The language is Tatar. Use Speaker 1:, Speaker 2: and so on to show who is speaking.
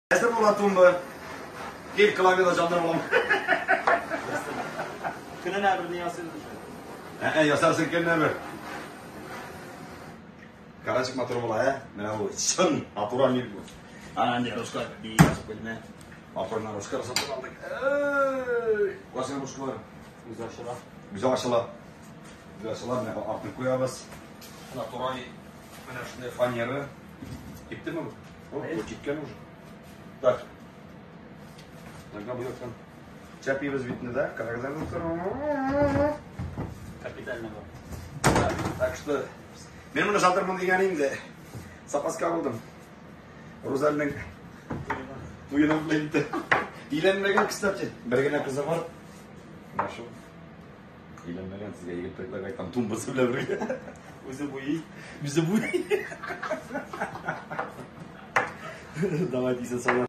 Speaker 1: Әзер була тумба. Кил клавиада җандырып алам.
Speaker 2: Көненә бер ни ясыйм дисең.
Speaker 1: Ә, ясарсың көненә бер. Карачык матур була, ә? Менә бу чын натуральный бу. Ана инде руска бик язып куйдым, ә. Матурына руска сатып алдык. Эй! Кайсы русклар?
Speaker 2: Үзе ачыла.
Speaker 1: Үзе ачыла. Үзе ачыла, менә артын куябыз. Натуральный менә шундый фанера. Киптеме бу? О, бу кипкән уже. Так. Нога бу яктан. Чәпибез битне, да? Карагызлар дуслар.
Speaker 2: Капитально бар.
Speaker 1: Так что мин моны сатырмын дигән инде. Запаска булдым. Рузальның туена инде. Өйләнмәгән, кстати. Бер генә кызы бар. Менә шул. Өйләнмәгән, сезгә егет предлагать там тумбасы белән бергә.
Speaker 2: Үзе буйый.
Speaker 1: Үзе буйый. Давайте исән саулар.